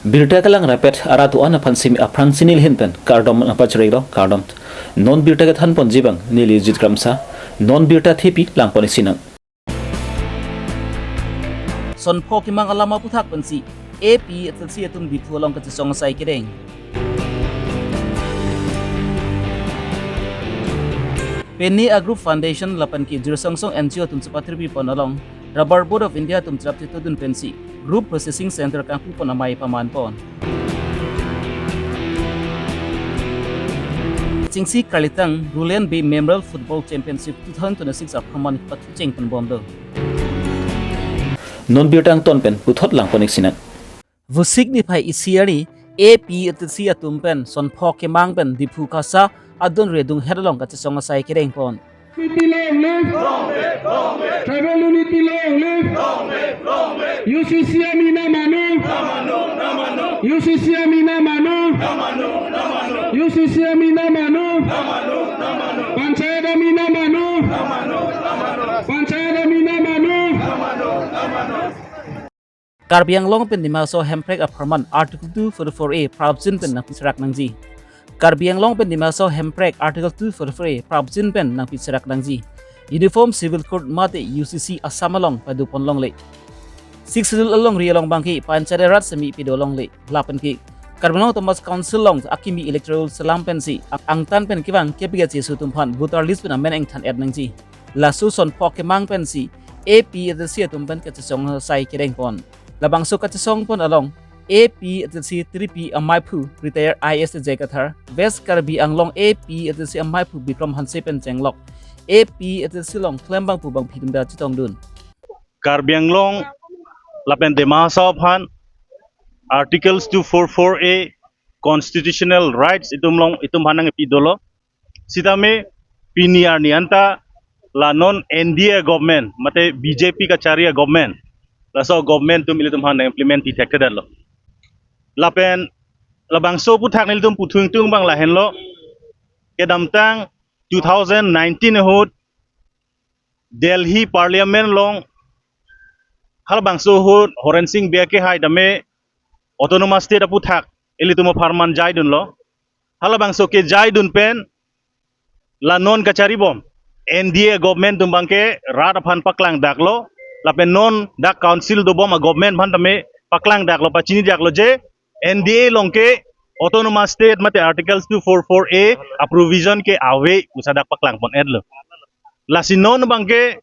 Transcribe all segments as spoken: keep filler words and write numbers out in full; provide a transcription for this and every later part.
Birta kelang rapet arat do-an aphan simi aphrang si neli ahin pen kardom nangpachirilo, kardom. Non birta kethan ponji abang neli Jit Kramsa, non birta thepi lang pon isi nang. Sonpho kemang alam aputhak pensi A P H L C atum Diphu along kachesong asai kereng. Peni a group foundation lapen ke Jursongsong N G O atum chepathirpi pon along Rubber Board of India atum cherap chetodun pensi group processing center kangpu pon amei paman pon. Chingsi Karlitang Rulen Bey Memorial Football Championship two thousand twenty-six apharman pathu cheng pen bom do. Non birta angton pen puthot lang pon isi nang. Vosik niphai isi arni A P H L C atum pen Sonpho kemang pen Diphu kasa adon redung het along kachesong asai kereng pon. Unity long live! Tribal unity long live! U C C M ina manu! U C C M ina manu! U C C M ina manu! Panchayat ami ina manu! Panchayat ami ina manu! Karbi Anglong pen Dima Hasao hemprek apharman Article two forty-four A prapjin pen nangpiserak nangji. Karbi Anglong pen Dima Hasao hemprek Article two forty-four A prapjin pen nangpiserak nangji. Uniform Civil Code mate U C C Assam along pado pon longle. Sixth Schedule alongri along abangke Panchayati Raj semi pido longle. Lapen ke Karbi Anglong Autonomous Council along akimi electoral selam pensi ang- angtan pen kevang kepik achesu atum aphan voter list pen amen engthan et nangji. Laso Sonpho kemang pensi A P H L C atum pen kachesong asai kereng pon. Labangso kachesong pon along A P H L C three P amaiphu retired I A S J Kathar, West Karbi Anglong A P H L C amaiphu Bikram Hanse pen chenglok A P H L C along klembang pu bangphi atum ta chetongdun. Karbi Anglong lapen Dima Hasao aphan Articles two forty-four A constitutional rights itum along itum aphan nangpi dolo. Sitame pini arni anta la non N D A government mate B J P kachari a-government, laso government atum ilitum aphan implement ti thekthedetlo. Lapen labangso aputhak nelitum puthung tung abang lahenlo, kedamtang two thousand nineteen ahut Delhi Parliament along halabangso ahut Horen Sing Bey kehai tame Autonomous State aputhak ilitum apharman jaidunlo. Halabangso kejaidun pen la non kachari bom N D A government atum abangke rat aphan paklangdaklo, lapen non dak council dobom a-government aphan tame paklangdaklo, pachinidaklo je N D A along ke Autonomous State mate Articles two forty-four A a-provision ke ave pusi dak paklang pon-etlo. Lasi non abangke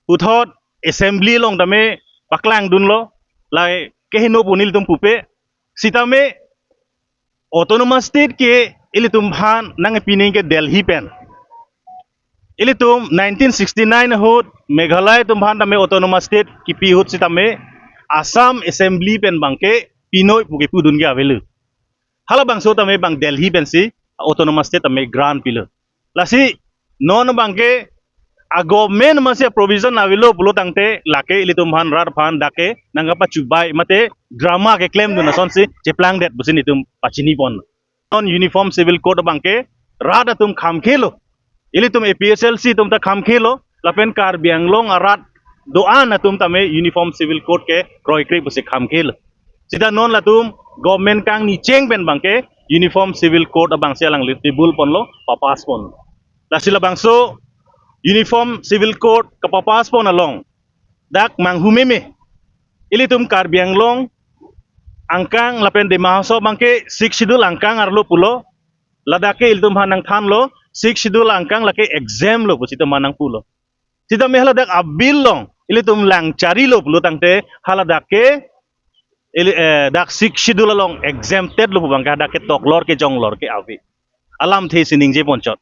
puthot assembly along tame paklangdunlo, lahei keheno pu nelitum pupe. Sitame Autonomous State ke ilitum aphan nangpining ke Delhi pen. Ilitum nineteen sixty-nine ahut Meghalaya atum aphan tame Autonomous State kipi ahut sitame Assam Assembly pen abangke pinoi pu kepudun ke avelo. Halabangso tame bang Delhi pensi Autonomous State tame grant pilo. Lasi non abangke a-government amatsi provision avelo pulo tangte lake ilitum aphan rat aphan dak ke nangkapachubai mate drama keklemdun asonsi cheplangdet pusi nelitum pachini pon. Non Uniform Civil Code abangke rat atum khamkhelo. Ilitum A P H L C atum ta khamkhelo, lapen Karbi Anglong arat do-an atum tame Uniform Civil Code ke kroikre pusi khamkhelo. Sita non latum government kangni cheng pen abangke Uniform Civil Code abangsi alangli table ponlo, papass ponlo. Lasi labangso Uniform Civil Code kapapass pon along dak manghu meme. Ilitum Karbi Anglong angkang lapen Dima Hasao abangke Sixth Schedule angkang arlo pulo. Ladak ke ilitum aphan nangthanlo, Sixth Schedule angkang lake exempt lo pusi itum aphan nangpulo. Sitame haladak a-bill along ilitum lang charilo pulo tangte haladak ke ili, eh, dak Sixth Schedule along exempted lo pu abangke dak ke toklor ke jonglor ke ave. Alamthe si ningje ponchot.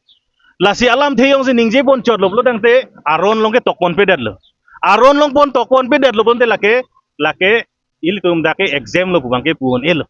Lasi alamthe jongsi ningje ponchotlo pulo tangte aron along ke tok ponpedetlo. Aron along pon tok ponpedetlo pulote lake, lake ilitum dak ke exempt lo pu abangke pu-un-elo.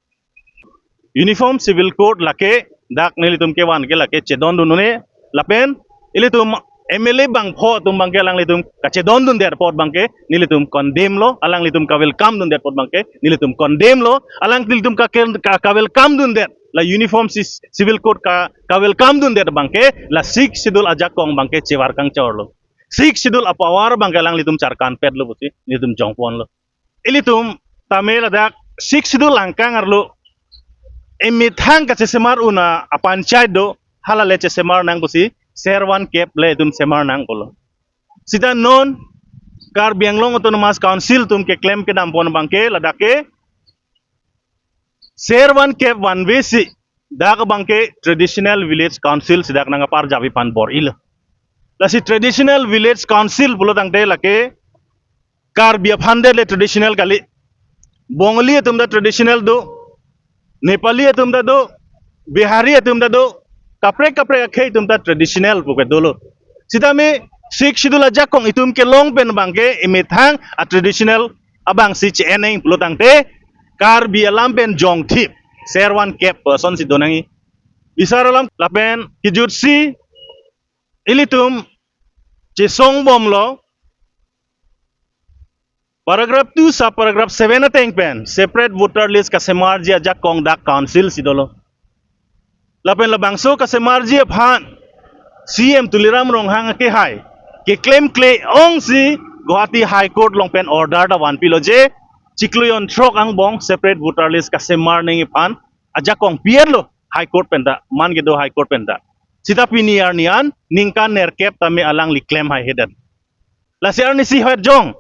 Uniform Civil Code lake dak nelitum kevan ke lake chedondun un-e lapen ilitum M L A bangpho atum abangke alanglitum kachedondundet apot abangke nelitum condemn lo, alanglitum ka-welcome dundet apot abangke nelitum condemn lo, alanglitum ka, ka, ka-welcome dundet la Uniform Ci-, Civil Code ka, ka-welcome dundet abangke la Sixth Schedule ajakong abangke chevar kangchorlo. Sixth Schedule a-power abangke alanglitum charkanpetlo pusi nelitum jongponlo. Ilitum tame ladak Sixth Schedule angkang arlo emethang kachesemar un a panchayat do, hala le chesemar nang pusi ser van kep le itum semar nang pulo. Sita non Karbi Anglong Autonomous Council atum keklem kedam pon abangke ladak ke ser van kep vanve si dak abangke Traditional Village Council si dak nang aparjap aphan bor-ilo. Lasi Traditional Village Council pulo tangte lake Karbi aphan det le traditional kali. Bongali atum ta traditional do, Nepali atum ta do, Bihari atum ta do, kaprek kaprek akhei atum ta traditional puke dolo. Sitame Sixth Schedule ajakong itum kelong pen abangke emethang a traditional abang si che-en nang pulo tangte Karbi alam pen jongthip ser van kep person si do nangji. Bisar alam lapen kejut si ilitum chesong bomlo paragraph two sub paragraph seven ateng pen separate voter list kasemarji ajakong dak council si dolo. Lapen labangso kasemarji aphan C M Tuliram Ronghang akehai keklem kle ong si Guwahati High Court along pen order ta vanpilo je chiklo jon throk angbong separate voter list kasemar nangji aphan ajakong pi-etlo High Court pen ta, man kedo High Court pen ta. Sita pini arni an ningkan nerkep tame alangli klem haihedet. Lasi arnisi het jong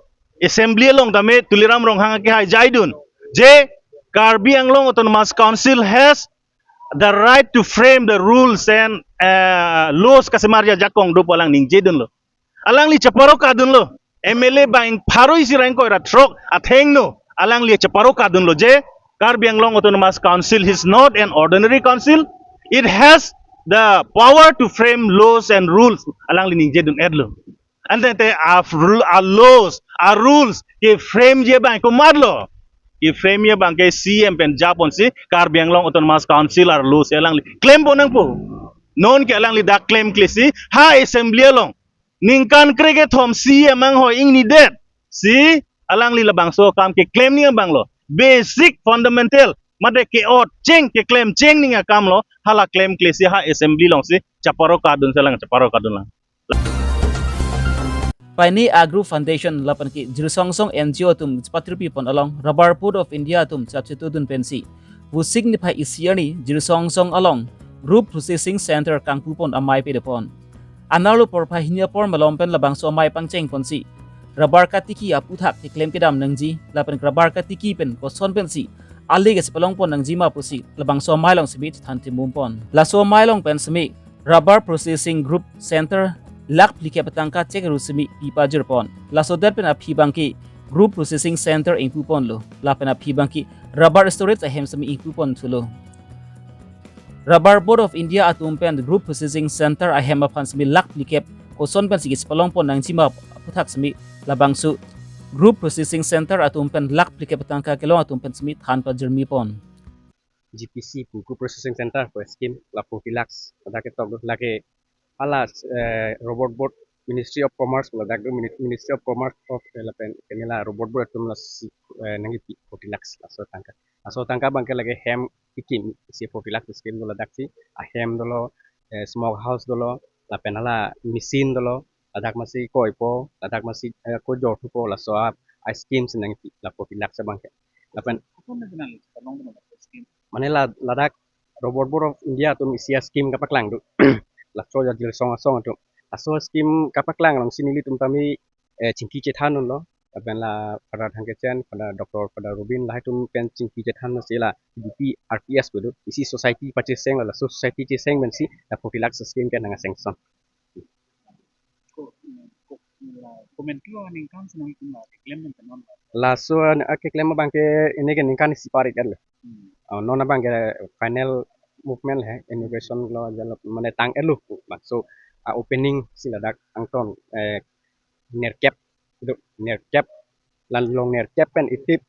Assembly along tame Tuliram Ronghang akehai jaidun je Karbi Anglong Autonomous Council has the right to frame the rules and uh, laws kasemarji ajakong do pu alang ningjedunlo. Alangli chaparo kadunlo. M L A bang pharo isi ra ingkoi ra throk athengno alangli chaparo kadunlo je Karbi Anglong Autonomous Council is not an ordinary council. It has the power to frame laws and rules. Alangli ningjedun-etlo. Ante te a, a laws, a rules keframeji abang komatlo? Keframeji abangke C M pen japonsi Karbi Anglong Autonomous Council arlo si alangli klem pon nangpo. Non ke alangli dak klem kle si ha Assembly along ningkan krekethom C M anghoi ingnidet si alangli labangso akam keklem nangji abanglo. Basic fundamental mate ke-ot cheng keklem cheng nangji akamlo, hala klem kle si ha Assembly along si chaparo kadun si alang chaparo kadun lang. Pini Agro Foundation lapen ke Jirsongsong N G O atum chepatrupi pon along Rubber Board of India atum chapchitudun pensi Vosik niphai isi arni Jirsongsong along Group Processing Center kangpu pon amei pede pon. Anerlo porphai hini apor malom pen labangso amei pangcheng ponsi rubber katiki aputhak keklem kedam nangji lapen rubber katiki pen koson pensi ale kachepalong pon nangji ma pusi labangso amei along simi than timum pon. Laso amei along pen simi Rubber Processing Group Center lakh phlikep atangka chek ru simi pi pajir pon. Laso det pen aphi abangke Group Processing Center ingpu ponlo. Lapen aphi abangke rubber storage ahem simi ingpu pon thulo. Rubber Board of India atum pen Group Processing Center ahem aphan simi lakh phlikep koson pensi kachepalong pon nangji ma aputhak simi labangso Group Processing Center atum pen lakh phlikep atangka kelong atum pen simi than pajirmi pon. G P C pu Group Processing Center pu scheme la forty lakhs ladak ketok do, lake hala eh, Rubber Board, Ministry of Commerce ladak do, Mini- Ministry of Commerce of eh, lapen kemela Rubber Board atum lasi eh, nangkipi forty lakhs laso tangka. Laso tangka abangke lake hem kikim si forty lakhs scheme do, ladak si ahem dolo, eh, smoke house dolo, lapen hala machine dolo, ladak masi koipo, ladak masi eh, kojor thupo, laso a, a scheme si nangkipi la forty lakhs abangke. Lapen Apun na ginang isi kalong na scheme. Mane la ladak Rubber Board of India atum isi a scheme kapaklang do. Laso ja Jirsongsong atum. Laso scheme kapaklang along si nelitum tame eh, chingki chethan unlo. Lapen la Father Thangkechen, Father Doctor Father Rubin, lahai atum pen chingki chethan lo si la D P R P S pu do. Isi society pacheseng la, laso society cheseng pensi la forty lakhs scheme ke nang sanction. Ko, ko, la, komantu aningkan si nangtum la keklem pen non la. Laso an- a keklem abangke ini ke ningkan isi parik kan lo. Hmm. Oh, non abangke final movement he, inauguration lo aja lo, mane tang-etlo. Laso a opening si ladak angton eh, nerkep do, nerkep, la along nerkep pen itip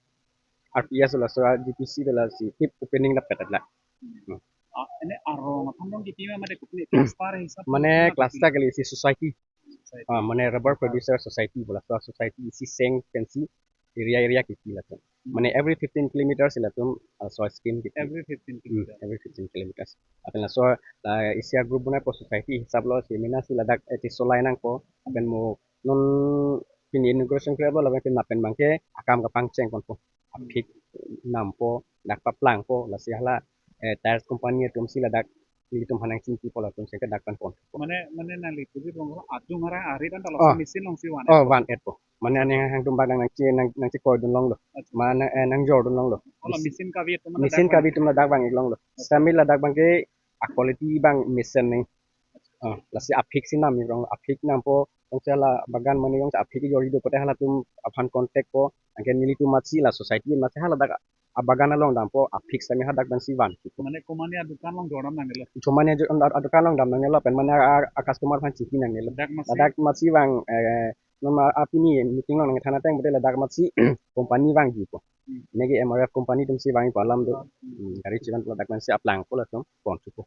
R P S laso a G P C do, lasi itip opening dapet la. Hmm. Ah, ini arong aphan dong kipi ma mate kopine cluster hisap mane ma cluster kipi? Kali si society. Society. Ah, mane rubber producer society pu laso society isi seng pensi area area kipi latum. Hmm. Mane every fifteen kilometers latum laso scheme kipi. Every fifteen Hmm, kilometers. Every fifteen kilometers. Lapen laso la isi a group bonaipo society hisap lo si mena si ladak eh, cholai nangpo. Lapen mo non pini inauguration kre lo lapen pini lapen abangke akam kapangcheng ponpo. Aphi nampo, dak paplangpo, lasi hala, eh, tires company atumsi ladak nelitum aphan nangchingkipo, latum sengke dak panpon. Mane, mane nangli puji long, adung arang arit an ta, oh, machine alongsi van, oh, etpo, van etpo. Mane aning hang tum bak nang nangche, nang, nangchekoi dun longlo. Acha. Mane, eh, nangjor dun longlo. Oh, la machine kavi atum, machine kavi atum ladak vang-ik longlo. Acha. Sambil ladak abang ke a quality abang mesen ni. Ah, lasi aphik si nam-ik longlo, aphik nampo, jongsi hala bagan mane jongsi aphik jor-i do pote halatum aphan contact po, anke nelitum amatsi la society amatsi haladak abagan along dampo, aphik sami hadak pensi van. Mane komatne adukan along jordam nangnelo. Komatne aju-, ad-, adukan along dam nangnelo, pen mane a, a, a customer aphan chingki nangnelo. Ladak amatsi, ladak amatsi vang, eh, noma apini meeting along nangthan ateng pote ladak amatsi company vangjipo. Hmm. Neke M R F company atumsi vangpo alam do. Hmm. Hmm, gari chivan ladak pensi aplangpo, latum pon thupo.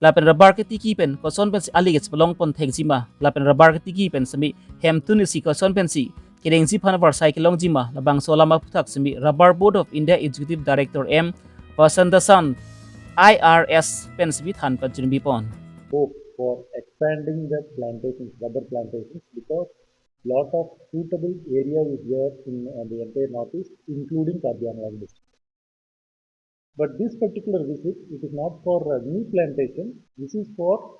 Lapen rubber ketiki pen koson pensi ali kechepalong pon thekjima, lapen rubber ketiki pen semi hemtun isi koson pensi kedengji aphan varsai kelongjima, labangso alam aphuthak semi Rubber Board of India Executive Director M Vasandasan I R S pen semi than pajirmi pon. Hope for expanding the plantations, rubber plantations, because lot of suitable area is there in, uh, the entire Northeast, including Karbi Anglong district. But this particular visit, it is not for, uh, new plantation. This is for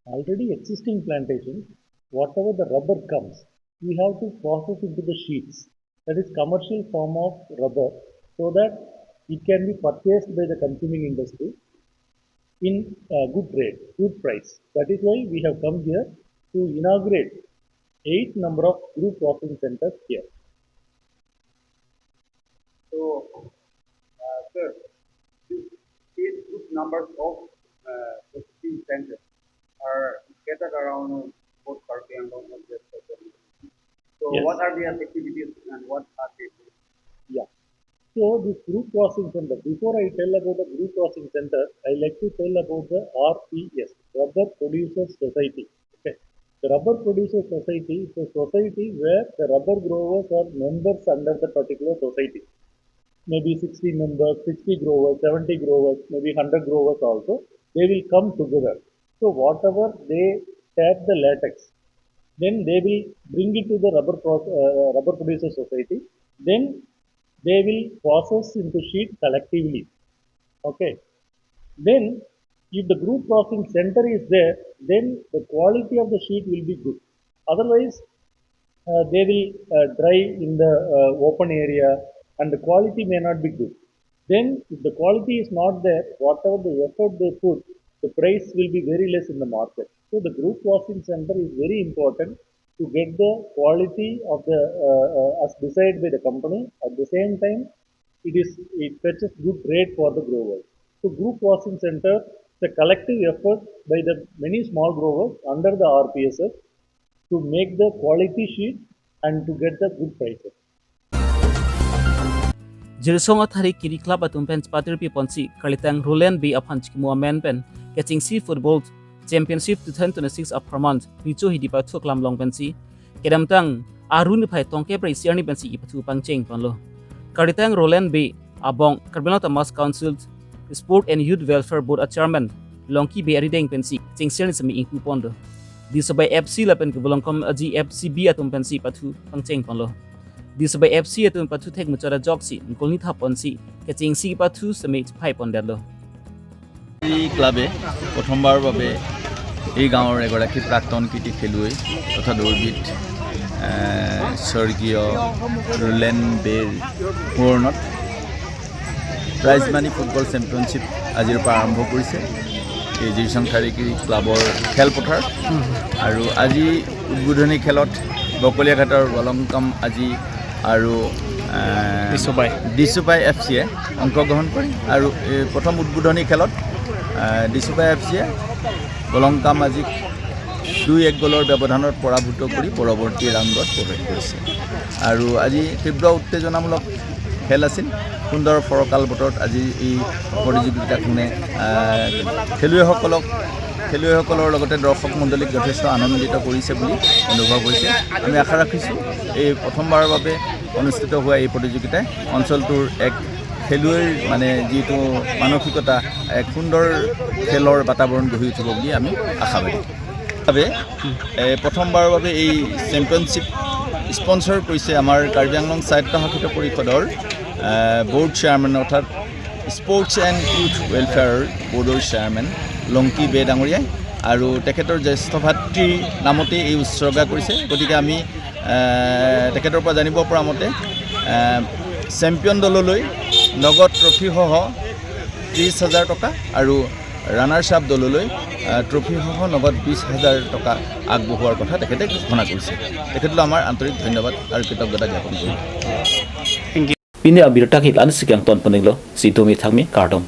already existing plantations. Whatever the rubber comes, we have to process into the sheets. That is commercial form of rubber, so that it can be purchased by the consuming industry in, uh, good rate, good price. That is why we have come here to inaugurate eight number of group processing centers here. So, uh, sir, this, these good numbers of, uh, processing centers are scattered around both Karbi Anglong and West Karbi Anglong. So, yes, what are their activities and what are they doing? Yeah. So, this group processing center, before I tell about the group processing center, I like to tell about the R P S, Rubber Producers Society. Okay. The Rubber Producers Society is a society where the rubber growers are members under the particular society. Maybe sixty members, sixty growers, seventy growers, maybe hundred growers also. They will come together. So whatever they tap the latex, then they will bring it to the rubber pro-, uh, Rubber Producers Society. Then they will process into sheet collectively. Okay. Then, if the group processing center is there, then the quality of the sheet will be good. Otherwise, uh, they will, uh, dry in the, uh, open area and the quality may not be good. Then, if the quality is not there, whatever the effort they put, the price will be very less in the market. So, the group processing center is very important to get the quality of the, uh, uh, as decided by the company. At the same time, it is, it fetches good rate for the growers. So group processing center, the collective effort by the many small growers under the R P S S to make the quality sheet and to get the good prices. Jirsong athari Kiri Club atum pen chepatirpi ponsi, Karlitang Roland Bey aphan chikimo amen pen, kechengsi football Championship two thousand twenty-six apharman, Richo Hidi pathu aklam along pensi, kedamtang Arun niphai tongke prei siarni pensi ipathu pangcheng ponlo. Karlitang Roland Bey abong Karbi Anglong Autonomous Council Sport and Youth Welfare Board a Chairman Longki Bey arideng pensi chengsiarni semi ingpu ponlo. Disobai F C lapen ke Volongkom Aji F C B atum pensi pathu pangcheng ponlo. Disobai F C atum pathu thek muchot ajoksi, ngkolni thap ponsi, kechengsi pathu semi chephai pondetlo. এই ক্লাবে প্ৰথমবাৰৰ বাবে এই গাঁৱৰ এগৰাকী প্ৰাক্তন কৃতি খেলুৱৈ তথা দৌৰবিদ, এ, স্বৰ্গীয় ৰুলেন বেৰ সোঁৱৰণত প্ৰাইজ মানি ফুটবল চেম্পিয়নশ্বিপ আজিৰ পৰা আৰম্ভ কৰিছে এই জিৰিচং থাৰিকি ক্লাবৰ খেলপথাৰ। আৰু আজি উদ্বোধনী খেলত বকলীয়াঘাটৰ বলংকাম আজি আৰু, আহ, ডিচুপাই। ডিচুপাই এফ চিয়ে অংশগ্ৰহণ কৰে। আৰু এই প্ৰথম উদ্বোধনী খেলত, আহ, ডিচুপাই এফ চিয়ে বলংকাম আজিক দুই এক গ'লৰ ব্যৱধানত পৰাভূত কৰি পৰৱৰ্তী ৰাউণ্ডত প্ৰৱেশ কৰিছে। আৰু আজি তীব্ৰ উত্তেজনামূলক খেল আছিল। সুন্দৰ ফৰকাল বতৰত আজি এই প্ৰতিযোগিতাখনে, আহ, খেলুৱৈসকলক, খেলুৱৈসকলৰ লগতে দৰ্শক মণ্ডলীক যথেষ্ট আনন্দিত কৰিছে বুলি অনুভৱ হৈছে। আমি আশা ৰাখিছোঁ এই প্ৰথমবাৰৰ বাবে অনুষ্ঠিত হোৱা এই প্ৰতিযোগিতাই অঞ্চলটোৰ এক খেলুৱৈৰ, মানে, যিটো মানসিকতা, এক সুন্দৰ খেলৰ বাতাবৰণ গঢ়ি উঠিব বুলি আমি আশাবাদী। বাবে, এ, প্ৰথমবাৰৰ বাবে এই চেম্পিয়নশ্বিপ স্পন্সৰ কৰিছে আমাৰ কাৰ্বি আংলং স্বায়ত্তশাসিত পৰিষদৰ, আহ, বৰ্ড চেয়াৰমেন অৰ্থাৎ স্পৰ্টছ এণ্ড ইউথ ৱেলফেয়াৰ বৰ্ডৰ চেয়াৰমেন লংকি বে ডাঙৰীয়াই আৰু তেখেতৰ জ্যেষ্ঠ ভাতৃৰ নামতে এই উৎসৰ্গা কৰিছে। গতিকে আমি আহ, তেখেতৰ পৰা জানিব পৰা মতে আহ, চেম্পিয়ন দললৈ নগদ ট্ৰফিসহ ত্ৰিছ হাজাৰ টকা আৰু ৰাণাৰ্ছ আপ দললৈ আহ, ট্ৰফিসহ নগদ বিছ হাজাৰ টকা আগবঢ়োৱাৰ কথা তেখেতে ঘোষণা কৰিছে। তেখেতলৈ আমাৰ আন্তৰিক ধন্যবাদ আৰু কৃতজ্ঞতা জ্ঞাপন কৰিলোঁ। Pini abirta ke la-ansi kangton poninglo, si domi thangmi kardom.